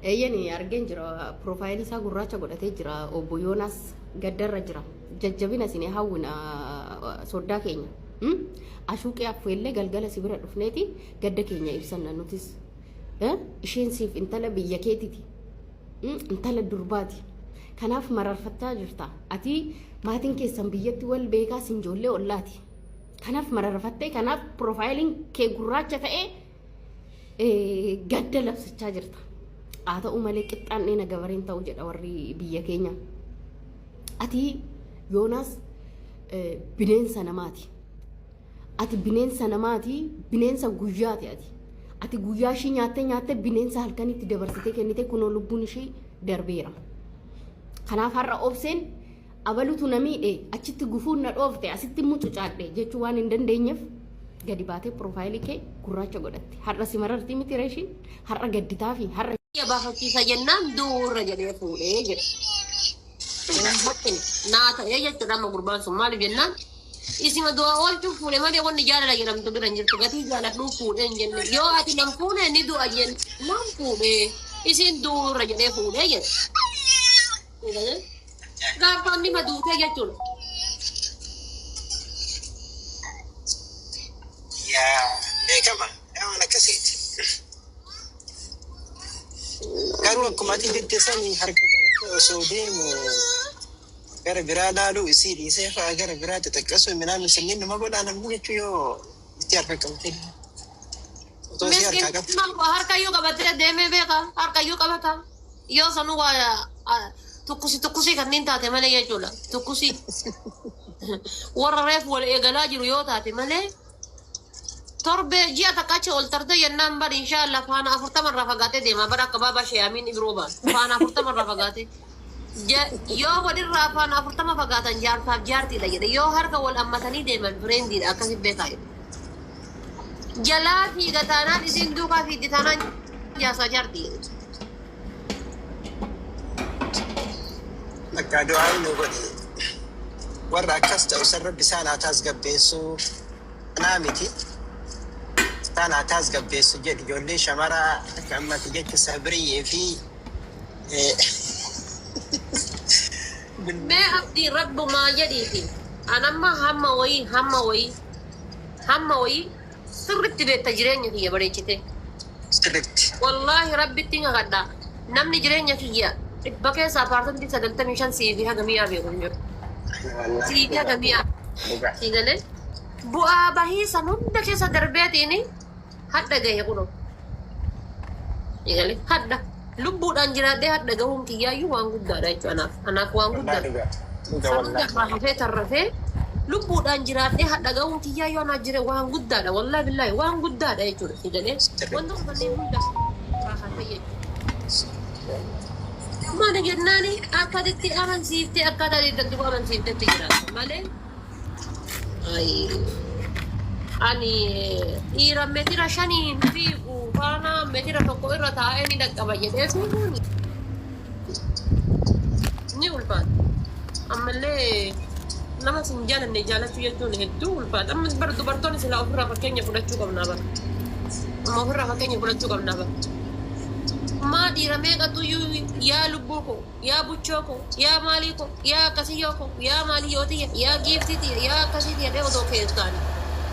Eeyyani, argeen jira. Piroofaayilii isaa gurraacha godhatee jira. Obbo Yoonaas gaddarra jira. Jajjabina isin hawwina, soddaa keenya. Ashuuqee affeellee galgala si bira dhufneeti gadda keenya ibsanna nutis. Isheen siif intala biyya keetiti. Intala durbaati. Kanaaf mararfachaa jirta. Ati maatiin keessan biyyatti wal beekaa, sin ijoollee ollaati. Kanaaf mararfattee, kanaaf piroofaayiliin kee gurraacha ta'ee gadda labsachaa jirta. Haa ta'u malee, qixxaan dheena gabareen ta'u jedha warri biyya keenya. Ati Yoonaas bineensa namaati. Ati bineensa namaati, bineensa guyyaati ati. Ati guyyaa ishii nyaattee nyaattee bineensa halkanitti dabarsitee kennite, kunoo lubbuun ishii darbeera. Kanaaf har'a obseen abalutu na miidhe, achitti gufuun na dhoofte, asitti mucucaadhe jechuu waan hin dandeenyeef gadi baatee piroofaayilii kee gurraacha godhatte. Har'a si marartii miti reeshiin, har'a gadditaa fi har'a. Biyya baafachiisa jennaan du'uurra jedhee fuudhee jedhe. Naa ta'ee jechuudha. Amma gurbaan sun maaliif jennaan, isima du'a oolchuuf fuudhe malee wanni jaalala jedhamtu bira hin jirtu. Gatii jaaladhuuf fuudhee hin jenne. Yoo ati nan fuune ni du'a jennaan fuudhee, isin du'uurra jedhee fuudhee jedhe. Gaafa inni maduutee jechuudha. Yaa beekama, waan akkasiiti. Garuu akkuma ati jette sanii, harka qabatee osoo deemu gara biraa laaluu isii dhiisee fa'aa gara biraa xixaqqasuu minaan sanniin numa godhaa namni jechuu, yoo itti harka qabatee otoo isii harkaa qabdu. Harkayyuu qabatee deemee beeka. Harkayyuu qabata. Yoo sanuu waa tukkusi tukkusii kanneen taate malee jechuudha. Tukkusii warra reef wal eegalaa jiru yoo taate malee, torbee ji'a takka achi ol tarte jennaan bar inshaallah faana 40 irraa fagaatee deema bar, akka baabaa sheeyamiin ibiroo baan faana 40 irraa fagaatee. Yoo walirraa faana 40 fagaatan jaarsaaf jaartiidha jedhe. Yoo harka wal ammatanii deeman friendiidha, akkasi beekaa jedhe. Jalaa fiiga taanaan, isiin duukaa fiigdi taanaan jaarsaa jaartii jedhe. Bakka du'aa nu godhe. Warra akkas ta'u san Rabbi isaan haa taasgabbeessu. Kanaa miti. Isaan haa taasgabbeessu jedhi. Ijoollee shamaraa akka ammati jecha Sabriyyee fi Mee Abdii, rabbumaa jedhiiti. Anamma hamma wayii hamma wayii hamma wayii sirritti beekta, jireenya kiyya bareechite. Sirritti. Wallaahi rabbitti kakadha. Namni jireenya kiyya dhibba keessaa 95% siifi haga mi'aa beeku hin jiru. Siifi haga mi'aa. Sii galee bu'aa bahii san hunda keessa darbeetiin hadha gahe kunoo. Sii galee hadha lubbuudhaan jiraadhee hadha gahuun kiyyaayyuu waan guddaadha jechuudha anaaf. Anaaf waan Wallaahi guddaadha. dhugaa. Dhugaa. San hunda Wallaahi. irraa hafee tarrafee lubbuudhaan jiraadhee hadha gahuun kiyyaayyuu anaaf jire waan guddaadha. Wallaahi billaahi waan guddaadha jechuudha. Si galee wantoota kanneen hunda irraa hafee jechuudha. Maali jennaani, akkasitti amansiiftee, akkaataa deeggartuu amansiiftetti jiraata malee. Ani dhiira meetira shaniin fiigu faana meetira 1 irra taa'ee ni dhaqqaba jedhee fiiguun ni ulfaata. Ammallee nama sin jaalanne jaalachuu jechuun hedduu ulfaata. Amma bar dubartoonni silaa ofirraa fakkeenya fudhachuu qabnaa bara. Amma ofirraa fakkeenya fudhachuu qabnaa bara. Maa dhiira meeqatu iyyuu yaa lubbuu koo, yaa buchoo koo, yaa maalii koo, yaa akkasiyyoo koo, yaa maaliyyoo tiyya, yaa giiftii tiyya, yaa akkasii tiyya jedhee odoo keessaan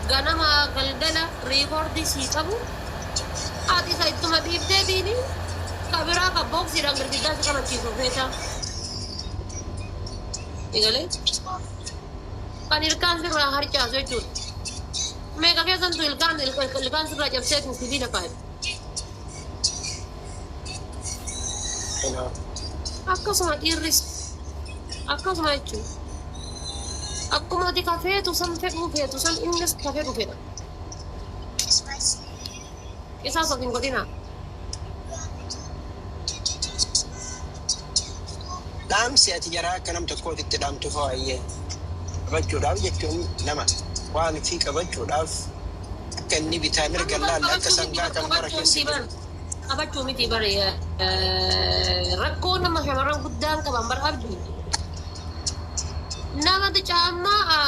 ganama galgala riikoordii sii qabu, ati isa ittuma dhiiftee diini ka biraa ka booksiidhaan girgiddaa si qabachiisu feeta. Egalee kan ilkaan sirraa harcaasu jechuudha. Meeqa keessantu ilkaan ilkaan sirraa cabseetiin sibiila kaa'e. Akkasuma dhiirris akkasuma jechuudha. Akkuma ati ka feetu san fedhuu feetu san, innis ka fedhu fedha. Isaas of hin godhinaa. Dhaamsi ati jaraa akka nam tokkootitti dhaamtu fa'aayyee qabachuudhaaf jechuun, nama waan fi qabachuudhaaf akka inni bitaa mirga Amma bar laalle akka qabachuu miti sangaa bar kan bara qabachuu keessa miti bar jiru. Qabachuu miti bar, rakkoo nama shamarran guddaan qaban bar Abdii. Nama caammaa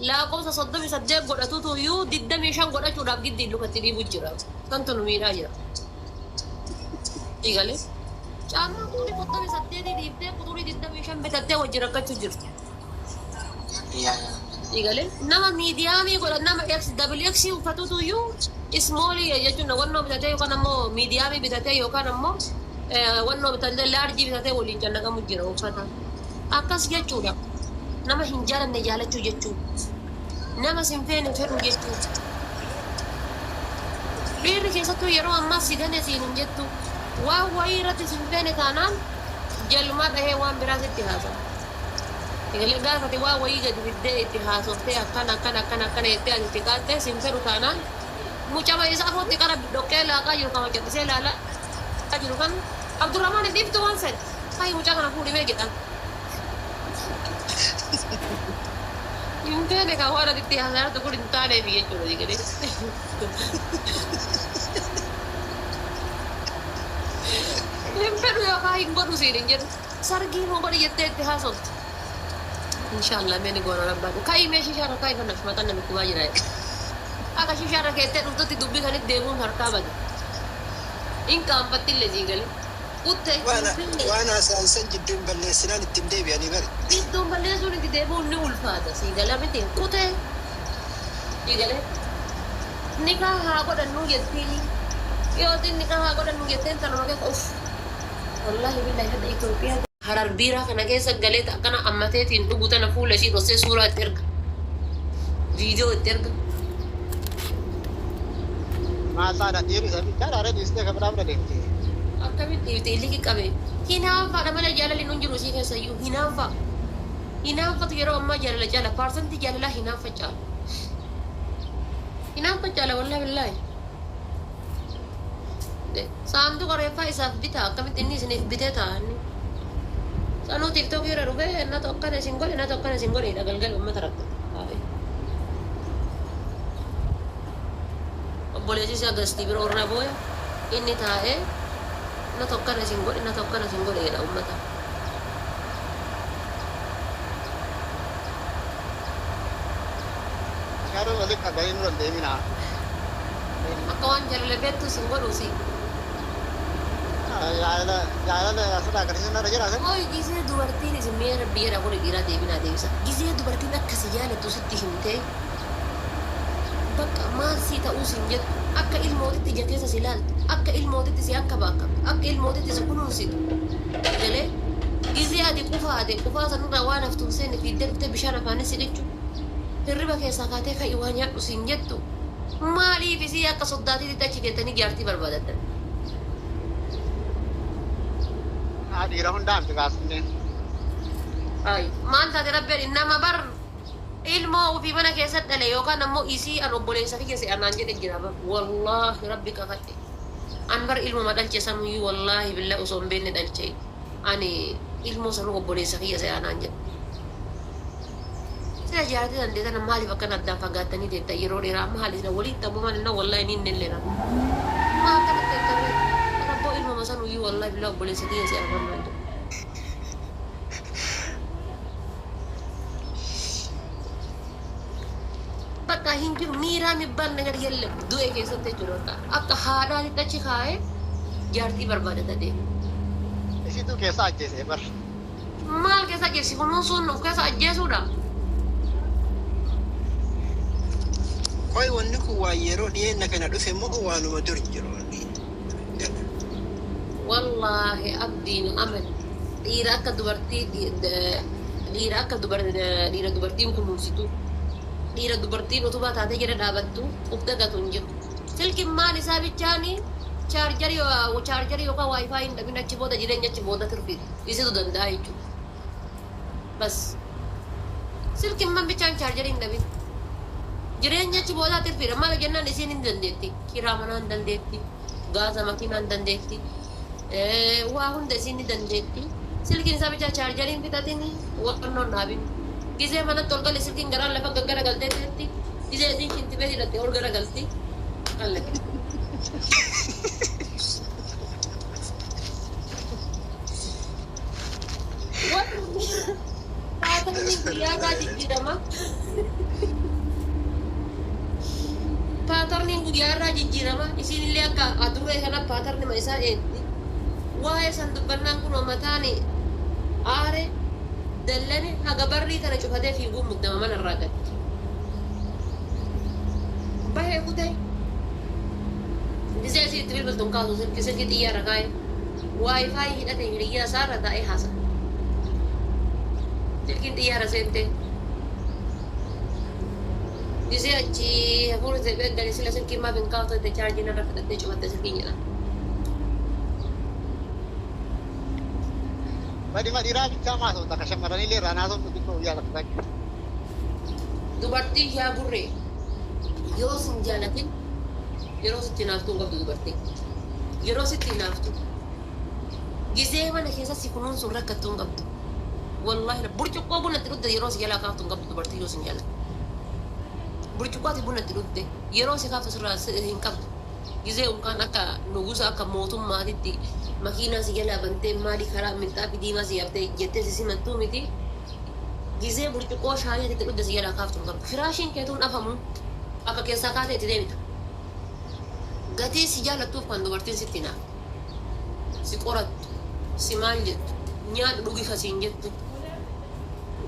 lakkoofsa 38 godhatutu iyyuu 25 godhachuudhaaf giddiin lukatti dhiibu jira. Kantu nu miidhaa jira. Eegalee caammaa quxurii 38 dhiiftee quxurii 25 bitattee wajji rakkachuu jirti. Eegalee nama medium godha, nama X double X uffatutu iyyuu small jechuun wannoo bitatee yookaan ammoo medium bitatee yookaan ammoo wannoo bitatee, large bitatee waliin cannaqamu jira uffata. Akkas jechuudha. Nama hin jaalanne jaalachuu jechuudha. Nama sin feene fedhu jechuudha. Dhiirri keessattuu yeroo ammaa si gane siin hin jettu. Waan wayii irratti sin feene taanaan jalumaa dhahee waan biraa sitti haasa'a. Egalee gaafate waan wayii gadi fiddee itti haasoftee akkana akkana akkana akkana jettee ati itti qaaxxee sin fedhu taanaan mucama isa afootti qara dhoqqee laaqaa jiru kama callisee laalaa jiru kan Abdurrahmaan hin dhiiftu waan fedhe. Hayi, mucaa kana fuudhimee jedhan. Hin feene kan waan ati itti haasaa jirtu kun hin taaneef jechuudha egalee. Hin fedhu yookaan hin godhu siin hin jedhu. Sargii moo godhi jettee itti haasoftu. Inshaallah mee ni goona rabbaatu. Ka'ii mee shishaarra kaa'i kana mataan na dhukkubaa jira. Akka shishaarra keettee dhuftutti dubbii sanitti deemuun harkaa bade. Hin qaanfattillee sii galee. Kutte. Waan hin feene. Waan haasa'an san jidduun balleessinaan ittiin deebi'anii bari. Jidduun balleessuun itti deebi'uun ni ulfaata. Sii gala miti. Kutee. Sii galee. Nikaa haa godhannuu jettiin. Yootiin nikaa haa godhannu jetteen tanuma keessa uff. Wallaahi billahi hadda Itoophiyaa. Harar biiraa kana keessa galee akkana ammateetiin dhugu tana fuula ishii dhossee suuraa itti erga. Viidiyoo itti erga. Maasaadha dhiirri isa bichaa dhaaree dhiistee kan biraa bira deemti. Akkamitti dhiifte iliki qabe. Hinaanfaadha malee jaalalli nun jiru isii keessa iyyuu hinaanfaa. Hinaanfatu yeroo ammaa jaalala caala. Paarsantii jaalalaa hinaanfa caala. Hinaanfa caala, wallahi billahi. Saanduqa reeffaa isaaf bitaa, akkamitti inni isiniif bitee ta'a inni. Sanuu TikTokii irra dhufee natu akkana isin godhe, natu akkana isin godhe jedha, galgala uummata rakkata. Obboleessi isaa gastii biroo irra booya, inni taa'ee natu akkana isin godhe, natu akkana isin godhe jedha uummata. Garuu walitti qabanii nurra hin deeminaa. Akka waan jaalala beektu isin godhuusi. Jaalala jaalala asirraa agarsiisu narra jira asin. Oi, gisee dubartiin isin mee rabbi jedha kun dhiiraa deebinaa deebisa. Gisee dubartiin akkasi jaalattu sitti himtee bakka maal sii ta'uu siin jettu, akka ilmootitti ija keessa si ilaaltu, akka ilmootitti si hankabaakabdu, akka ilmootitti si kunuunsitu galee, gisee ati qufaate qufaa sanirraa waan haftu hin seenne fiiddee dhuftee bishaan afaanin si dhichu, hirriba keessaa kaatee ka'i waa nyaadhu siin jettu, maaliif isii akka soddaatiitti achi keettanii jaartii barbaadattan? Haa, dhiira hundaa miti kaasnee. Ay, maal taate rabbi nama bar ilmoo ofii mana keessa dhale yookaan ammoo isii an obboleessa kiyya si anaan jedhe jira bar, wallaahi rabbi kakadhe, an bar ilmuma dhalche sanuyyuu, wallaahi billaa, osoo hin beekne dhalche, ani ilmoo sanuu obboleessa kiyya si anaan jedhe. Sila jaartii dandeetana maaliif akkana addaan fagaattanii teettan yeroo dheeraa? Maali sila waliin ta'uu maal inna wallaahi ni innelleera maa akkanatti teettan? Rabboo ilmuma sanuyyuu, wallaahi billaa, obboleessa kiyya si anaan jedhe. በቃ hin jiru miiraa የሚባል ነገር የለም። Du'e keessatti jechuudha, በቃ akka haadhaatitti achi kaa'ee jaartii barbaadata deema. Isitu keessa ajjeese bar. Maal keessa ajjeesi? Kunuunsuun of keessa ajjeesuudha. Qoy, wanni kun waan yeroo dhiyeenya kana dhufe moo waanuma dur jiru? Wallaahi abdiin amal dhiira akka dubartii, dhiira akka dhiira dubartiin kunuunsitu, dhiira dubartiin utubaa taatee jala dhaabattu uf dagatu hin jiru. Silkiin maal isaa bichaani chaarjarii chaarjarii yookaan WiFi hin dhabin, achi booda jireenya achi booda turfiidha. Isitu danda'a jechuudha. Bas, silkiin man bichaan chaarjarii hin dhabin. Jireenya achi boodaa tirfiidha. Maal jennaan isiin hin dandeetti. Kiraa manaa hin dandeetti. Gaasa makiinaa hin dandeetti. Waa hunda isiin ni dandeetti. Silkiin isaa bichaa chaarjarii hin fixatini, wannoon dhaabin. Gizee manatti ol gale silkiin garaan lafa gaggara galtee teetti. Gizee isiin shinti beet hidhatte ol gara galti. Allaqe. Paatarni guyyaa irraa jijjiirama. Paatarniin guyyaa irraa jijjiirama. Isiin illee akka adurree kana paatarni isaa eegdi. Waa'ee san dubbannaan kun mataan aare dallane haga barrii tana cufatee fiiguu muddama mana irraa gatti. Bahee kutee gisee asii itti bilbiltuun kaasu silkii silkii xiyyaarra kaa'e WiFi hidhate hiriyyaa isaarra taa'ee haasa. Silkiin xiyyaara seentee. Gisee achi hafuura ta'e beekani sila silkiin maaf hin kaaftu itti chaarjii narra fudhattee cufatte silkiin jedha. Badima dhiiraa bichaa maasofta ka shamarranillee irraa naasoftu xiqqoo guyyaa takka takka. Dubartii yaa burree yoo sin jaalatin yeroo sitti hinaaftuu hin qabdu dubartiin. Yeroo sitti hinaaftu gisee mana keessa si kunuunsuun rakkattuu hin qabdu. Wallaahi burcuqqoo buna itti dhugde yeroo si jalaa kaaftu hin qabdu dubartii yoo sin jaalatu. Burcuqqoo ati buna itti dhugde yeroo si kaaftu sirraa hin qabdu. Gisee unkaan akka nugusa akka mootummaatitti makiinaa si jalaa bantee maali karaa minxaafi diimaa si yaaftee jettee si simattuu miti. Gisee burcuqqoo shaayii ati itti dhugde si jalaa kaaftu hin qabdu. Firaashiin keetuun afamu akka keessaa kaatee itti deemita. Gatii si jaalattuuf kan dubartiin sitti hinaaftu. Si qorattu, si maal jettu, nyaadhu dhugi kasiin jettu.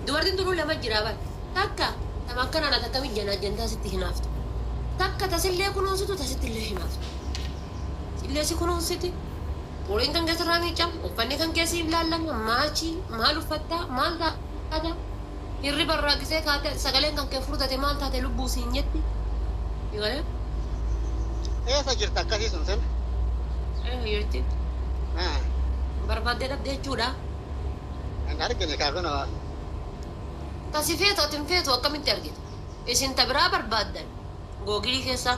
Dubartiin tunuu lama jira bar. Takka tama akkanaan ati akkamitti janaa jantaa sitti hinaaftu. Takka tasillee kunuunsitu tasittillee hinaaftu. Sillee si kunuunsiti. Xuriin kan keessarraa miiccamu, uffanni kan keessi hin laallama, maachii, maal uffattaa, maal taata. Hirriba irraa gisee kaate sagaleen kan kee furdate maal taate lubbuu siin jetti. Galee? Eessa jirta akkasii sun sin? Eh jetti. Barbaaddee dhabde jechuudha. Hin argine kaa kunoo. Tasi feetu ati hin feetu akkamitti argita? Isin ta biraa barbaaddan Google keessa.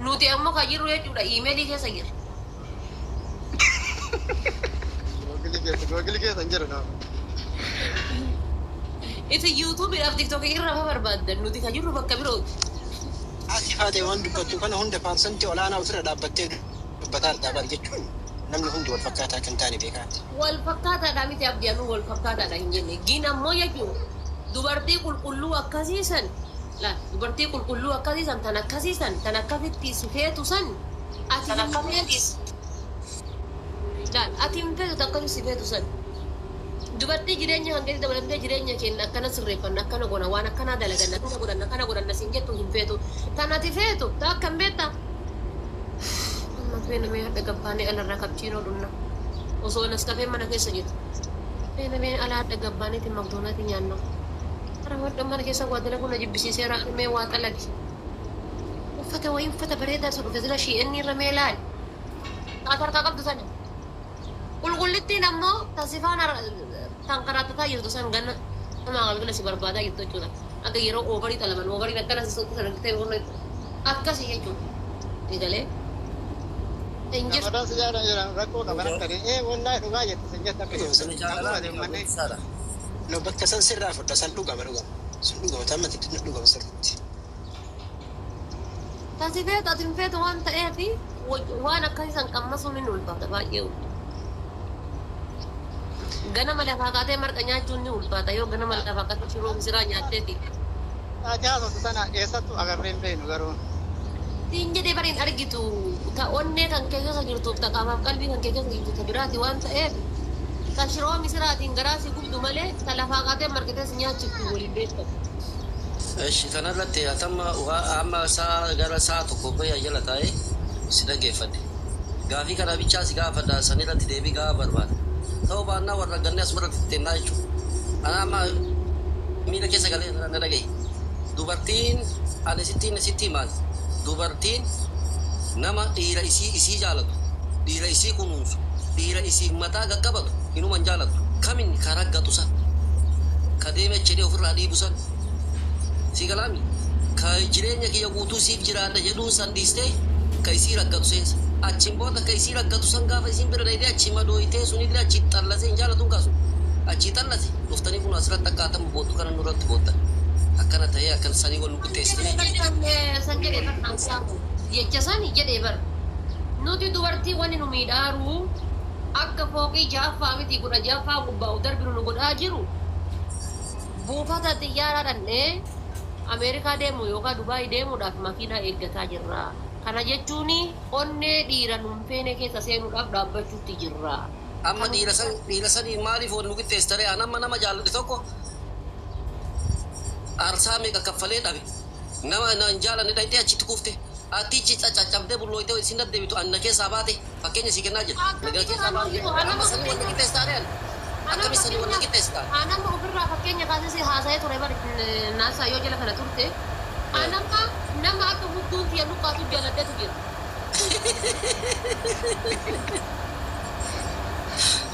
Nuti ammoo kan jirru jechuudha email keessa jirra. Google keessa Google keessa hin jiru noo. Isin YouTubeidhaaf TikTok irra fa barbaaddan nuti kan jirru bakka birooti. Ati haate waan dubbattu kana hunda paarsantii olaanaa ofirra dhaabbattee dubbataa jirta bar jechuun namni hundi wal fakkaataa akka hin taane beekaati. Wal fakkaataadha miti abdi anuu wal fakkaataadha hin jenne. Gin ammoo jechuun dubartii qulqulluu akkasii san laal dubartii qulqulluu akkasii san tan akkasii san tan akkasitti si feetu san ati hin feetu laal ati hin feetu tan akkasitti si feetu san dubartii jireenya kan keessa dabalamtee jireenya keenya akkana sirreeffanna akkana goona waan akkanaa dalaganna akkana godhanna akkana godhanna siin jettu hin feetu tan ati feetu ta akkam beektaa amma feena mee hadha gabbaanee alarraa kapchiinoo dhunna osoo Nescafeen mana keessa jirtu feena mee ala hadha gabbaaneeti McDonald's nyaanna hara wadha mana keessa waa dalagu na jibbisiiseera mee waa xalagi uffata wayii uffata bareedaa sun dhufe sila shi'enni irra mee laali taata harkaa qabdu sana qulqullittiin ammoo tasifaan tankaraatataa jirtu san ganna nama galgala si barbaadaa jirtu jechuudha akka yeroo oovarii xalaman oovariin akkana si soqu sana argitee akkasii jechuudha egalee hin jirtu. Shamarran si jaalan jiran rakkoo qaban akkanii ee wallaahi dhugaa jette sin jette akka jirtu Sani kan jaalalaa dhugate miti uummanni. gabbisaadha. No bakka san sirraa fudha san dhugama dhugama. Sun dhugama tamma itti dhugama sirriitti. Tasi feetu ati hin feetu waan ta'eef waan akkasii san qammasuun ni ulfaata baay'ee ulfaata. Ganama lafaa kaatee marqa nyaachuun ni ulfaata yoo ganama lafaa kaatee shiroo misiraa nyaatteeti. Ati haasoftu sana eessattu agarree hin beeknu garuu. Siin jedhee bari hin argitu ta onnee kan kee keessa jirtuuf ta qaamaaf qalbii kan kee keessa jirtu ta biraati waan ta'eef ta shiroo misiraatiin garaa si gubdu malee ta lafaa kaatee marqitee si nyaachiftu waliin beektamu. Eshi kanarratti atamma amma saa gara saa tokko bayya jala taa'ee si dhaggeeffadhe. Gaafii kana bichaa si gaafadha sanirratti deebii gaafa barbaada. Ta'uu baannaa warra gannee asumarratti xixxinnaa jechuudha. Ana amma miila keessa galee na dhagaye. Dubartiin ani sittiin sitti himaan dubartiin nama dhiira isii isii jaalatu dhiira isii kunuunsu dhiira isii mataa qaqqabatu inuman jaalatu kamin ka raggatu san ka deeme jedhee ofirraa dhiibu san si galaami ka jireenya kiyya guutuu siif jiraadha jedhuun san dhiistee ka isii raggatu seensa achiin booda ka isii raggatu san gaafa isiin bira dhayitee achi madooyitee sunillee achi xallasee hin jaalatuun kaasu achi xallase dhuftanii kun asirratti akkaatamu boottu kana nurratti boottan akkana ta'ee akkana sanii wal nu qixxeessitanii San jedhee bar dhaamsaamu jecha sani jedhee bar nuti dubartii wanni nu miidhaaru akka fooqii jaaffaa miti 16ffaa gubbaa darbinu nu godhaa jiru buufata xiyyaaraa dhannee Ameerikaa deemu yookaan Dubaay deemuudhaaf makiinaa eeggataa jirra. Kana jechuun onnee dhiira nun feene keessa seenuudhaaf dhaabbachuutti jirra. Amma dhiira san dhiira sanii maaliif wal nu qixxeessitare? An amma nama jaalladhe tokko aarsaa meeqa kaffalee dhabe. Nama na hin jaalanne dhayxee achitti kufte. Atichi caccabdee bullooytee isin deddeebitu anna keessaa baate fakkeenya sii kennaa jira. Nagaa keessaa baate. Amma sanii wal nu qixxeessitaare ani. Akkami sanii wal nu qixxeessitaa? Anamma ofirraa fakkeenya kaasee si haasa'ee ture bari naasaa yoo jala kana turte. Anamma nama akka hudduun kiyya luqqaatu jaaladhetu jira.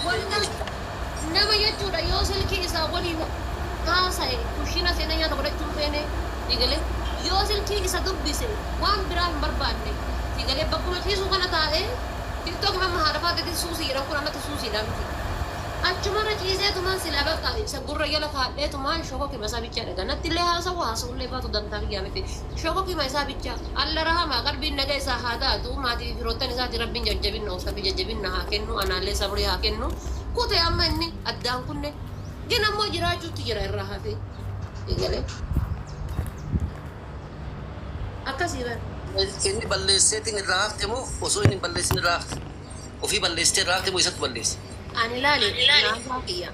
Wallahi nama jechuudha yoo silkii isaa waliin haasa'e kushina seenee nyaata godhachuu hin feene sigalee yoo silkii isa dubbise waan biraa hin barbaanne sigalee bakkuma ciisuu kana taa'ee tiktok amma haadha faatetti suusii jedhan kun ammatti suusiidha miti. Achumarra ciiseetumaan silaa bakka isa gurra jala kaadheetumaan shokokima isaa bichaa dhaga. Natti illee haasawu haasa'ullee baatu dantaa kiyyaa miti. Shokokima isaa bichaa alla rahama qalbiin naga isaa haa taatu maatii fi firoottan isaati rabbiin jajjabinna obsa fi jajjabinna haa kennu anaallee sabrii haa kennu. Kute amma inni addaan kunne gin ammoo jiraachuutti jira irraa hafee. Egalee. Akkasii bara. Inni balleesseetiin irraa hafte moo osoo inni hin balleessin irraa hafte? Ofii balleessitee irraa hafte moo isatu balleesse? Ani laali naasaa kiyya.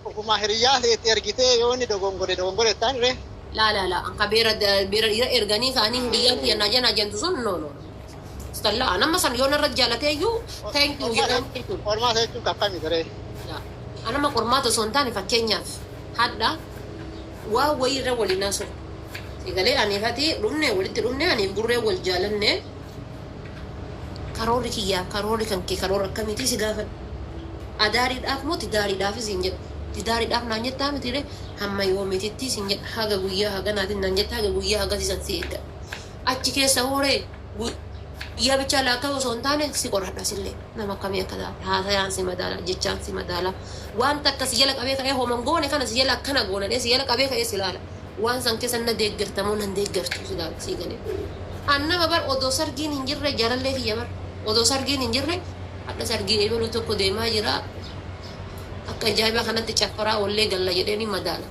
Ofuma hiriyyaa itti ergitee yoo inni dogongore dogongore jettaan ree. Laa laa laa anka beera beera dhiira erganii kaanii hiriyyaa kiyya naa janaa jentu sun no no. Stalla anamma san yoo narra jaalatee iyyuu thank you jedhaan jechuudha. Qormaata jechuun akkami ree? Anama qormaata osoo hin taane fakkeenyaaf hadha waa wayii irra waliin haasofna. Sagalee aniifati dhumne walitti dhumne aniif gurree wal jaalanne karoorri kiyyaa karoorri kan kee karoora akkamiitii si gaafadha. Adaariidhaaf moo tidaariidhaafis hin jedhu. Tidaariidhaaf naan jettaa miti hamma yoomititti sin jedha haga guyyaa haganaatiin naan jetta haga guyyaa hagasiisan si eegga. Achi keessa hooree guyyaa bichaa laakkaa osoo hin taane si qoradha sillee nama akkamii akka taate haasayaan si madaala jechaan si madaala wanta akka si jala qabee ka'ee homan goone kana si jala akkana goonadhee si jala qabee ka'ee si ilaala waan san keessa na deeggartamoo nan deeggartu si ilaala si galee. An nama bar odoo sargiin hin jirre jaalallee kiyya bar odoo sargiin hin jirre hadha sargii eebaluu tokko deemaa jira akka ajaa'ibaa kanatti caffaraa oollee galla jedhee ni madaala.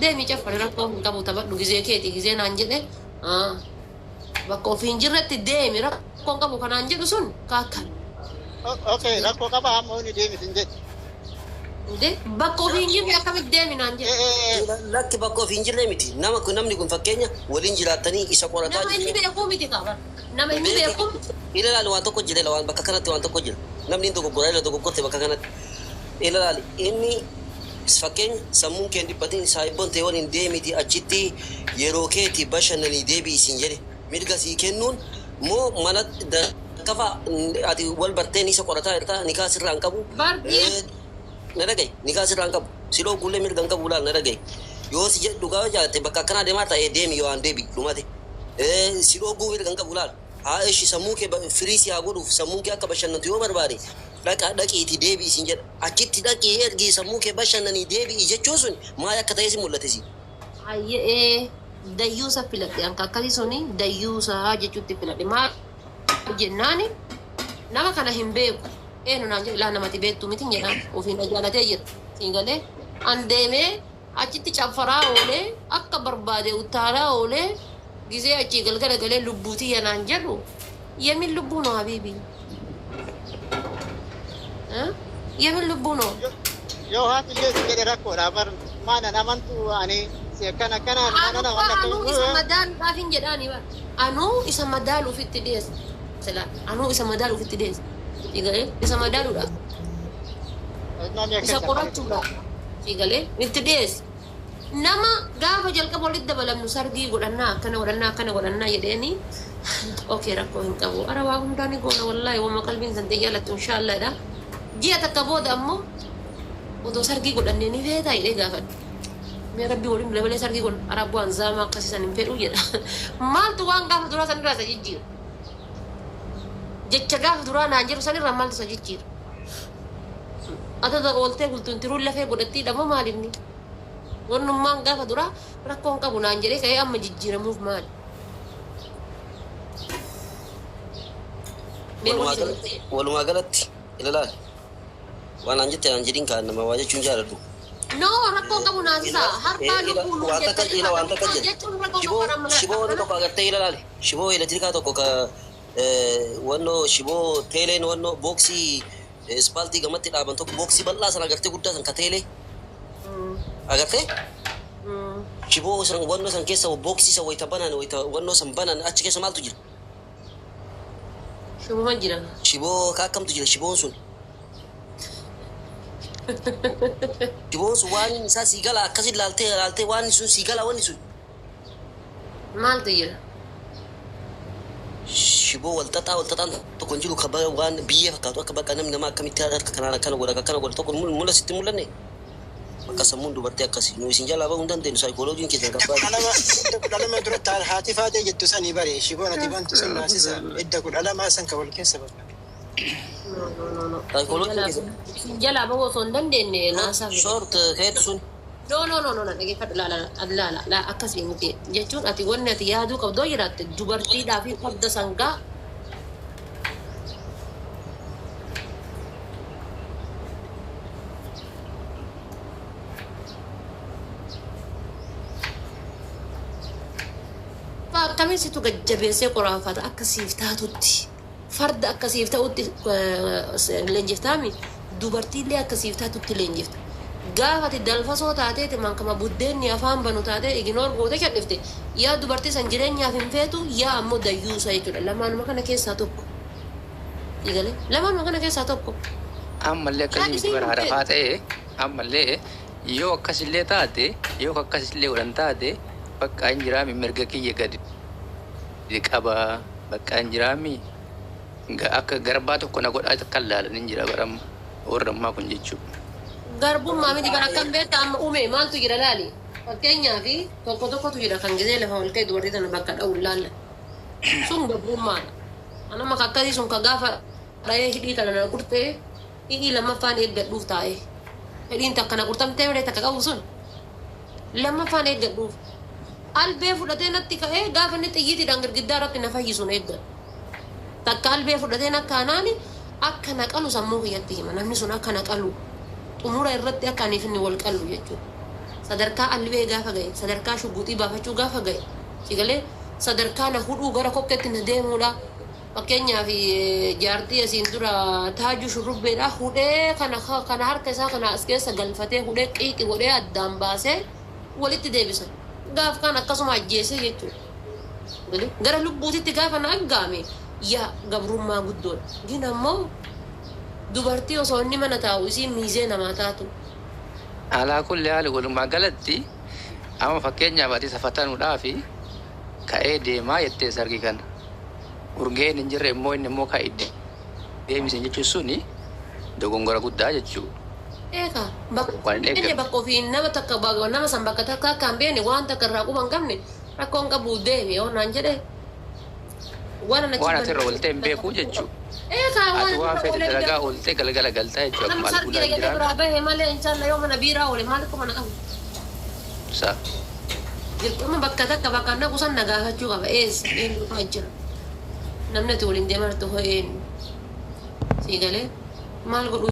Deemi caffari rakkoo hin qabu taphadhu gizee keeti gizee naan jedhe bakka ofii hin jirretti deemi rakkoo hin qabu kanaan jedhu sun kaakka. Okay, rakkoo qaba amma inni deemi sin jedhe. Bakka ofii hin jirre akkamitti deemi naan jedhe. Lakki bakka ofii hin jirre miti. Nama kun namni kun fakkeenya waliin jiraattanii isa qorataa Nama inni beekuu miti qaba. Nama inni beekuu miti. Ilaali waan tokko jira waan bakka kanatti waan tokko jira. Namni hin dogoggora ila dogoggorte bakka kanatti. Ilaali inni fakkeenya sammuun kee hin dhiphatin saayibboon ta'e waliin deemiti achitti yeroo keeti bashannanii deebi'i siin jedhe mirga sii kennuun moo mana kafa ati wal bartee ni isa qorataa jirta nikaa sirraa hin qabu. Na dhagaye nikaa sirraa hin qabu siloo gullee mirga hin qabu laal na dhagaye yoo si jedhu dhugaa jaalatte bakka akkanaa deemaa ta'e deemi yoo aan deebi dhumate siloo guu mirga hin qabu laal haa ishi sammuu kee firii si haa godhuuf sammuun kee akka bashannantu yoo barbaade dhaqa dhaqiiti deebi'i siin jedha achitti dhaqii ergii sammuu kee bashannanii deebi'i jechuun sun maal akka ta'e si mul'ate si. Hayyee dayyuusa filadhe anka akkasii suni dayyuusa jechuutti filadhe maal jennaani nama kana hin beeku eenyu naan jedhu ilaa namatti beektu miti jedhaan ofiin jaalatee jira siin galee an deemee achitti caffaraa oolee akka barbaade utaalaa oolee gizee achii galgala galee lubbuutii yanaan jedhu yemin lubbuu noo habiibi yemin lubbuu noo. Yoo haati illee si jedhe rakkoodha bar maanan amantu ani si akkana akkana maanan Anuu isa madaaluudhaaf hin jedhaani bar anuu isa madaaluuf itti dhiyeessa anuu isa madaaluuf itti dhiyeessa siigalee isa madaaluudhaaf isa qorachuudhaaf siigalee itti dhiyeessa. Nama gaafa jalqaba walitti dabalamnu sargii godhannaa akkana godhannaa akkana godhannaa jedheeni okay rakkoo hin qabu ara waa hundaa ni goona wallaahi wama qalbiin san ta'e jaalattu inshaallaadha. Ji'a takka booda ammoo odoo sargii godhannee ni feetaa jedhee gaafadhe. Mee rabbi waliin dabalee sargii kun arabbuu zaamaa akkasiisan hin fedhu jedha. Maaltu waan gaafa duraa sanirraa isa jijjiira? Jecha gaafa duraa naan jedhu sanirraa maaltu isa jijjiira? Ata ooltee bultuun tiruun lafee godhattii dhamo maalinni? Wannummaan gaafa duraa rakkoon qabu naan jedhee ka'ee amma jijjiiramuuf maali? Mee Walumaa wanti galatti walumaa galatti ilaalaal waan an jette an jedhin kaan nama waa jechuun jaaladhu. No, rakkoon qabu naasisa. Harkaa lubbuu nuun Waan takka jettanii ila waan takka jedhe. jechuun rakkoo Shiboo qabu amma shiboo wanni tokko agartee ilaalaal shiboo elektirikaa tokko ka wannoo shiboo teeleen wannoo booksii ispaaltii gamatti dhaaban tokko booksii bal'aa sana agartee guddaa san ka teelee agartee shiboo san wannoo san keessa booksii san wayita banan wayita wannoo san banan achi keessa maaltu jira? Shiboo jira. Shiboo ka akkamtu jira shiboon sun? Shiboon sun waan isaa sii gala akkasin laaltee laaltee waan sun sii gala wanni sun. Maaltu jira? Shiboo walxaxaa walxaxaan tokko hin jiru ka waan biyyee fakkaatu akka bakka namni namaa akkamitti harka kanaan akkana godha akkana godha tokko mula sitti mul'anne. Bakka sammuun dubartii akkasii nu isin jalaa bahuu hin dandeenyu saayikooloojiin keessan Idda gabbaa. 12 duratti haati faatee jettu sanii bare shiboon ati bantu sun naasisa idda 12 san ka wal keessa bakka. No, no, no, no. Saayikooloojiin keessan. Isin jalaa bahuu osoo hin dandeenye naasaa fedha. Short keetu sun. No, no, no, no, no, dhaggeeffadhu laala, laala, laala, akkasii miti. Jechuun ati wanni ati yaaduu qabdu yoo jiraatte dubartiidhaa fi farda sangaa akkamiin situ gajjabeessee qoraanfata akka siif taatutti farda akka siif ta'utti leenjiftaami dubartiillee akka siif taatutti leenjifta. Gaafa ati dalfasoo taateeti mankama buddeenni afaan banu taatee ignore gootee cadhifte yaa dubartii san jireenyaaf hin feetu yaa ammoo dayyuusa jechuudha. Lamaanuma kana keessaa tokko. Egalee lamaanuma kana keessaa tokko. Ammallee akkasii miti bara harafaa ta'e ammallee yoo akkasillee taate yoo akkasillee godhan taate bakka hin jiraami mirga kiyya gadi qaba bakka hin jiraami akka garbaa tokko na godhaa akka laalan hin jira bara amma warra ammaa kun jechuudha. Garbummaa miti bara akkam beektaa amma uume maaltu jira laali. Fakkeenyaaf tokko tokkotu jira kan gisee lafa ol ka'e dubartii tana bakka dha'u laalla. Sun gabrummaadha. Anama akkasii sun ka gaafa dha'ee hidhii tana na qurtee hidhii lammaffaan eeggadhuuf taa'e. Hidhiin takka na qurtamtee malee takka qabu sun lammaffaan eeggadhuuf. Albee fudhatee natti ka'ee gaafa inni xiyyiitiidhaan girgiddaa irratti na fayyisuun eeggadha. Takka albee fudhatee akka anaani akka na qalu sammuu kiyyatti hima. Namni sun akka na qalu xumura irratti akka aniif inni wal qalu jechuudha. Sadarkaa albee gaafa ga'e, sadarkaa shugguxii baafachuu gaafa ga'e, sigalee sadarkaa na hudhuu gara kokkeetti na deemuudha. Fakkeenyaaf jaartii asiin dura taaju shurrubbeedha hudhee kana kana harka isaa kana as keessa galfatee hudhee qiiqi godhee addaan baasee walitti deebisa. Gaaf kan akkasuma ajjeesee jechuudha. Gara lubbuutitti gaafa na aggaame yaa gabrummaa guddoodha. Gin ammoo dubartii osoo inni mana taa'u isiin miizee namaa taatu. Alaa kulli haali walumaa galatti amma fakkeenyaaf ati safatanuudhaaf ka'ee deemaa jettee sargi kana. Urgeen hin jirre immoo inni immoo ka'ee deemisen jechuun suni dogongora guddaa jechuudha. Eeka Waan hin inni eeggamne. bakka ofii nama takka nama san bakka takka akka hin beekne waan takka irraa quba hin qabne rakkoon qabu deemi yoo naan jedhe waan ana Waan ati irra ooltee hin beeku jechuudha. Eeka Ati waan waan irra feete oolee dalagaa ooltee galgala galtaa jechuudha. Nama Akkuma sargii albuudaan dhaqee jiraan. biraa bahe malee inshallah yoo mana biiraa oole maal akkuma na qabu. Sa. Dirqama bakka takka bakka naqu san na gaafachuu qaba. Eessa eenyu fa'aa jira. Namni ati waliin deemaa jirtu hoo eenyu. Sii galee maal godhuu